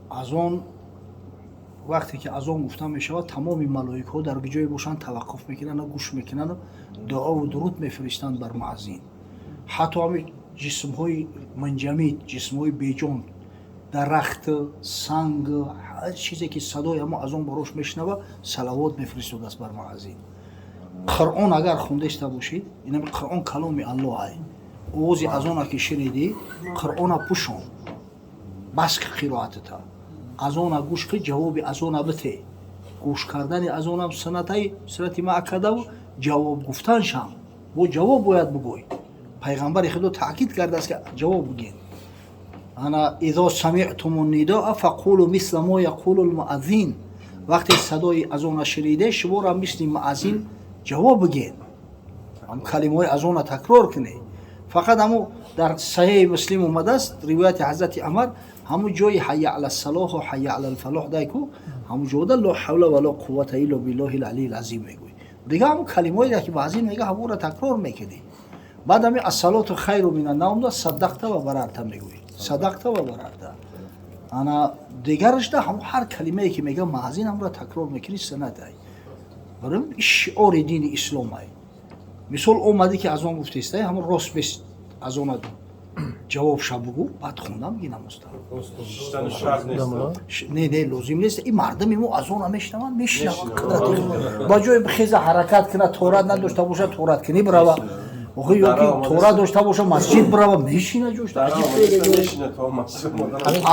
Азон, вақте ки азон гуфта мешавад, тамоми малоикҳо дар ҷое бошанд, таваққуф мекунанд, гӯш мекунанд, дуову дуруд мефиристанд бар муаззин. Ҳатто ҳами ҷисмҳои мунҷамид, ҷисмҳои беҷон, дарахт, санг, ҳар чизе ки садои ҳамо азон барош мешунава, салавот мефиристодааст бар муаззин. Қуръон агар хондаиста бошед, инами Қуръон каломи Аллоҳ ай. Овози азона ки шунидӣ, Қуръона пӯшон, бас ки қироатата, азона гӯш ки, ҷавоби азона бите. Гӯш кардани азонам суннатай, суннати муаккадаву ҷавоб гуфтаншам бо ҷавоб бояд бигӯй. Пайғамбари Худо таъкид кардааст, ки ҷавоб бигӯед. Ана إذا سمعتم النداء فقولوا مثل ما يقول المؤذن. Вақте садои азона шуниде, шуморо мисли муаззин ҷавоб бигӯед, ҳам калимаҳои азона такрор кунед. Фақат ҳамо дар Саҳеҳи Муслим омадааст, ривояти ҳазрати Умар, ҳамун ҷои حي على الصلاة у حي على الفلاح дайку, ҳамун ҷода لا حول ولا قوة إلا بالله العلي العظيم мегӯй. Дига ҳамун калимаҳое ки муаззин мега, ҳамонро такрор мекунӣ. Баъд ҳами الصلاة خير من النوم да صدقت وبررت мегӯй, صدقت وبررت. Ана дигарашда ҳамун ҳар калимае ки мега муаззин, ҳамонро такрор мекунӣ, суннат ай. Барои шиори дини ислом ай. Мисол, омадӣ ки азон гуфтестай, ҳамон рост бес азона ҷавоб ша бугӯ, баъд хонда меги намозта. Не, не, лозим нест. И мардами мо азона мешунаванд, мешунаванд, қудрати ба ҷои хеза ҳаракат кунад, торат надошта боша, торат кунӣ бирава, охи ё ки торат дошта боша, масҷид бирава, мешина ҷошта.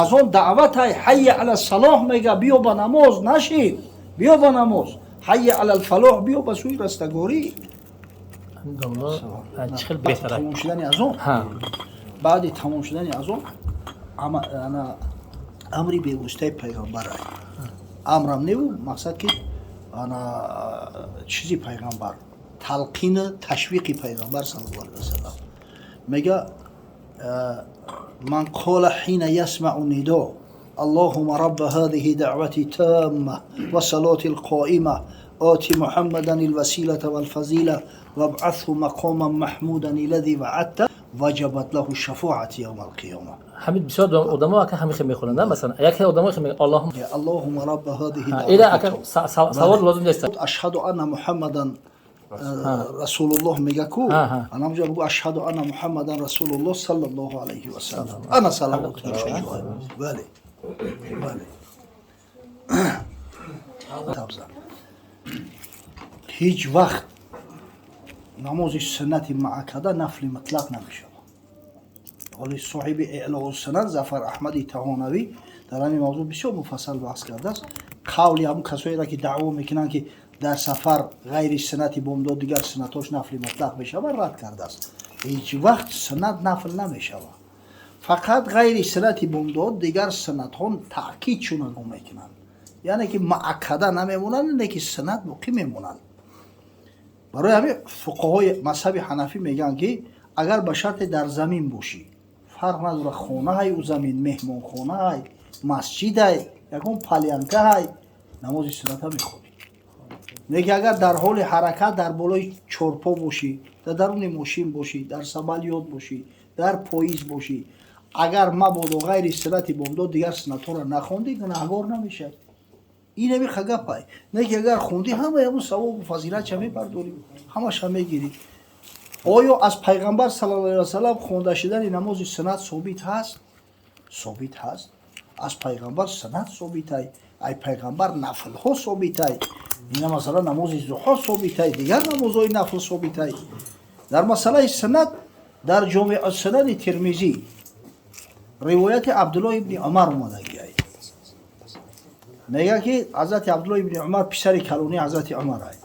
Азон даъватай, حي على الصلاة мега, биё ба намоз, нашид, биё ба намоз, حي على الفلاح, биё ба сӯи растагорӣ. Тамом шудани азон, баъди тамом шудани азон, амри бевоситаи пайғамбар, амрам неву мақсад ки ана чизи пайғамбар, талқину ташвиқи пайғамбар صلى الله عليه وسلم мега: من قال حين يسمع النداء اللهم رب هذه الدعوة التامة والصلاة القائمة آت محمدا الوسيلة والفضيلة وابعثه مقاما محمودا الذي وعدته وجبت له الشفاعة يوم القيامة. Ҳамин бисёр одамо ака ҳамин хел мехонанд, масалан, яке одамо хел мегӯянд: Аллоҳум اللهم رب هذه ила ака савол лозим нест. أشهد أن محمدا رسول الله мега ку, анамҷо бугу: أشهد أن محمدا رسول الله صلى الله عليه وسلم. Ана салавот. Бале, бале. Табзан ҳеҷ вақт намози суннати муаккада нафли мутлақ намешавад. Ҳоли соҳиби Эълоу Сунан Зафар Аҳмади Таҳонавӣ дар ҳамин мавзӯъ бисёр муфассал баҳс кардааст. Қавли ҳамун касоеро, ки даъво мекунанд, ки дар сафар ғайри суннати бомдод дигар суннатош нафли мутлақ мешавад, рад кардааст. Ҳеҷ вақт суннат нафл намешавад. Фақат ғайри суннати бомдод дигар суннатҳо таъкид чунагу мекунанд, яъне ки муаккада намемонанд, не ки суннат боқӣ мемонанд. Барои ҳамин фуқаҳои мазҳаби ҳанафӣ мегӯянд, ки агар ба шарте дар замин бошӣ, фарқ надорад, хонаҳай ӯ замин, меҳмонхонаҳай, масҷидай, ягон полянкаҳай, намози сунната мехонӣ. Лекин агар дар ҳоли ҳаракат, дар болои чорпо бошӣ, дар даруни мошин бошӣ, дар самолёт бошӣ, дар поезд бошӣ, агар мабодо ғайри суннати бомдод дигар суннатҳоро нахондӣ, гунаҳгор намешавӣ. Ин ҳами гапай. Не ки агар хондӣ, ҳамаи ҳамун савобу фазилатша мебардорӣ, ҳамаша мегирӣ. Оё аз пайғамбар صلى الله عليه وسلم хонда шудани намози суннат собит ҳаст? Собит ҳаст. Аз пайғамбар суннат собитай, ай пайғамбар нафлҳо собитай. Ина масалан намози зуҳо собитай, дигар намозҳои нафл собитай. Дар масъалаи суннат дар Ҷомеъ Сунани Термизӣ ривояти Абдуллоҳ ибни Умар омадагиай. Мега, ки ҳазрати Абдуллоҳ ибни Умар, писари калонии ҳазрати Умар ай: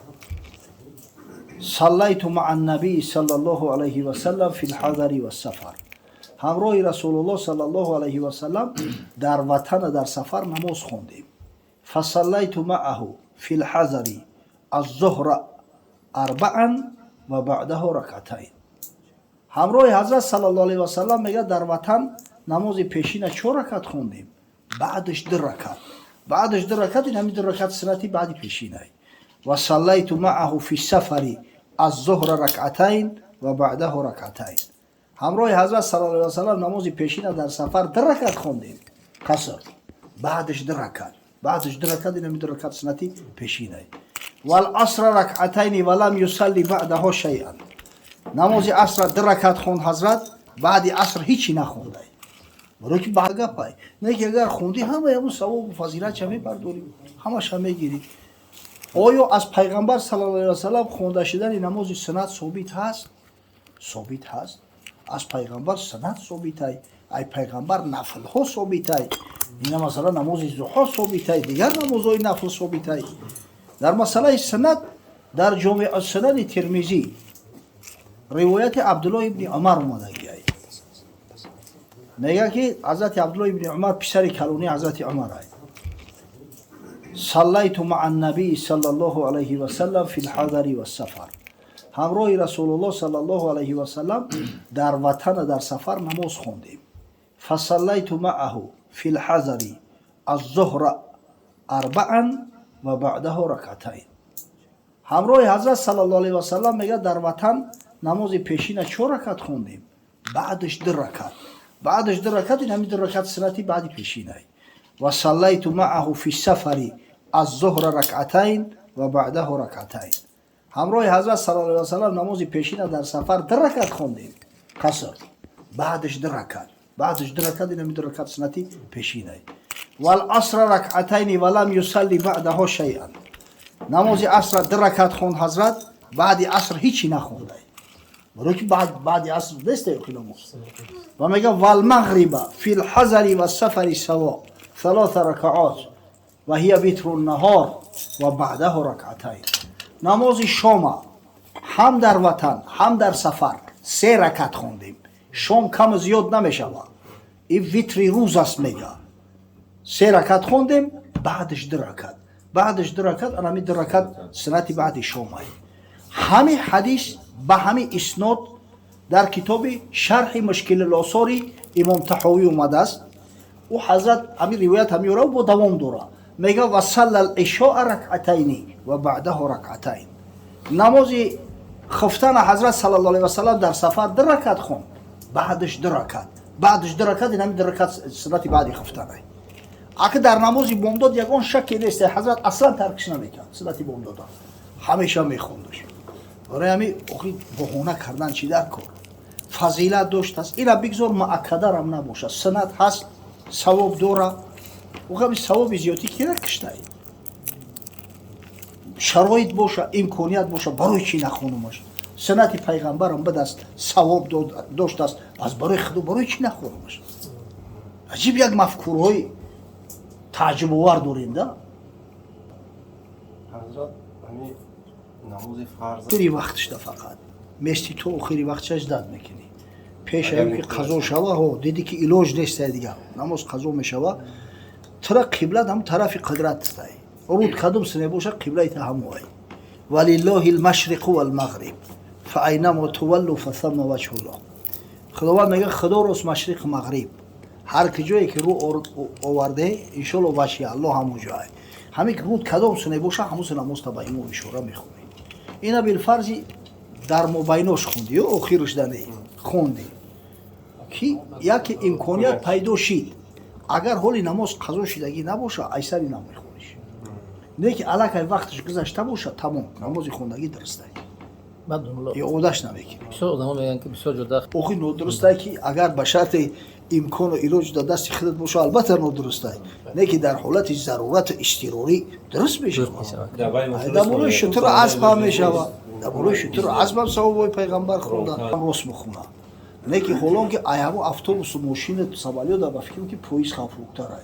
صليت مع النبي صلى الله عليه وسلم في الحضر والسفر. Ҳамроҳи Расулуллоҳ صلى الله عليه وسلم дар ватана, дар сафар намоз хондем. فصليت معه في الحضر الظهر أربعا وبعده ركعتين. Ҳамроҳи ҳазрат صلى الله عليه وسلم, мега, дар ватан намози пешина чор ракат хондем, баъдаш ду ракат, баъдаш ду ракат. Ин ҳамин ду ракат суннати баъди пешинай. وصليت معه في السفر الظهر ركعتين وبعده ركعتين. Ҳамроҳи ҳазрат صلى الله عليه وسلم намози пешина дар сафар ду ракат хондем, қаср, Баъдаш ду ракат, баъдаш ду ракат, инами ду ракат суннати пешинай. والعصر ركعتين ولم يصل بعدها شيئا. Намози асра ду ракат хонд ҳазрат, баъди аср ҳичи нахондай. Барои ки ба гапай не ки агар хонди, ҳамаи ҳамун савобу фазилатша мебардорӣ, ҳамаша мегирӣ. Оё аз пайғамбар саллаллоҳу алайҳи васаллам хонда шудани намози суннат собит ҳаст? Собит ҳаст. Аз пайғамбар суннат собитай, ай пайғамбар нафлҳо собитай. Ина, масалан, намози зуҳо собитай, дигар намозҳои нафл собитай. Дар масъалаи суннат дар Ҷомеъ Сунани Термизӣ ривояти Абдуллоҳ ибни Умар омадагиай. Мега ки ҳазрати Абдуллоҳ ибни Умар, писари калони ҳазрати Умар ай: صليت مع النبي صلى الله عليه وسلم في الحضر والسفر. Ҳамроҳи Расулуллоҳ саллаллоҳу алайҳи васаллам дар ватана, дар сафар намоз хондем. فصليت معه في الحضر الظهر أربعا وبعده ركعتين. Ҳамроҳи ҳазрат саллаллоҳу алайҳи васаллам, мега, дар ватан намози пешина чор ракат хондем, баъдаш ду ракат, баъдаш ду ракат, ин ҳамин ду ракат суннати баъди пешинай. وصليت معه في السفر الظهر ركعتين وبعده ركعتين. Ҳамроҳи ҳазрат саллаллоҳу алайҳи васаллам намози пешина дар сафар ду ракат хондем, қаср, баъдаш ду ракат, баъдаш ду ракат, ин ҳамин ду ракат суннати пешинай. والعصر ركعتين ولم يصل بعدها شيئا. Намози асра ду ракат хонд ҳазрат, баъди аср ҳичи нахондай. Барои ки баъди аср нестай охи намоз. Ва мега: والمغرب في الحضر والسفر سواء ثلاث ركعات وهي وتر النهار وبعده ركعتين. Намози шома ҳам дар ватан, ҳам дар сафар се ракат хондем. Шом каму зиёд намешавад, ин витри рӯз аст. Мега, се ракат хондем, баъдаш ду ракат, баъдаш ду ракат, анами ду ракат суннати баъди шомай. Ҳами ҳадис ба ҳами иснод дар китоби Шарҳи Мушкилилосори Имом Таҳовӣ омадааст. Ӯ ҳазрат ҳамин ривоят ҳамиёра бо давом дора. Мега: وصلى العشاء ركعتين وبعده ركعتين. Намози хуфтана ҳазрат саллаллоҳу алайҳи васаллам дар сафар ду ракат хонд, баъдаш ду ракат, баъдаш ду ракат, ин ҳамин ду ракат суннати баъди хуфтанай. Аки дар намози бомдод ягон шакке нест, ҳазрат аслан таркиш намекард суннати бомдода, ҳамеша мехондаш. Барои ҳамин охи баҳона кардан чӣ дар кор? Фазилат доштааст, ина бигзор муаккадарам набошад, суннат ҳаст, савоб дора. Охами савоби зиёдӣ кира киштай? Шароит боша, имконият боша, барои чӣ нахонумаш? Суннати пайғамбарам бидаст, савоб доштааст, аз барои худо барои чӣ нахонумаш? Аҷиб як мафкурҳои тааҷҷубовар дорем да. Ҳазрат, ҳамин намози фарз Охири вақташда фақат мести, то охири вақтша ждать мекунӣ. Пеш аю ки қазо шава, ҳо, диди ки илоҷ нестай, дигар намоз қазо мешава, тура қиблат ҳам тарафи қудраттай. Руд кадом сине боша, қиблаи та ҳамоай. ولله المشرق والمغرب فأينما تولوا فثم وجه الله. Худованд мега, худо рост машриқ, мағриб, ҳар ки ҷое ки рӯ оварде, иншолло ваҷҳи Аллоҳ ҳамон ҷоай. Ҳамин ки руд кадом сине боша, ҳамон си намоз та ба имом ишора мехонӣ. Ина билфарзи дар мобайнош хонди ё охираш дане хонди, ки яке имконият пайдо шид, агар ҳоли намоз қазо шидагӣ набоша, айсари намехониш. Не ки аллакай вақташ гузашта боша, тамом, намози хондагӣ дурустай. Баъд мулло, Иодаш намекунӣ. Бисёр одамо мегӯянд, ки бисёр ҷода Охи нодурустай, ки агар ба шарти имкону илоҷ дар дасти худат боша, албатта нодурустай. Не ки дар ҳолати зарурату изтирорӣ дуруст мешавад. Мешавад. Дар болои шутуру асб ҳам мешавад, дар болои шутуру асб ҳам савобҳои пайғамбар хонда рост мехона. Не ки ҳолон ки ай ҳамо автобусу мошину самолёта, ба фикрам, ки поезд хавфноктарай.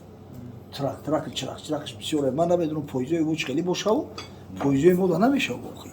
Трак трак, чирах чирахш бисёре. Ман намедонам, поездои мо чӣ хеле бошаву, поездои мо да намешава охи.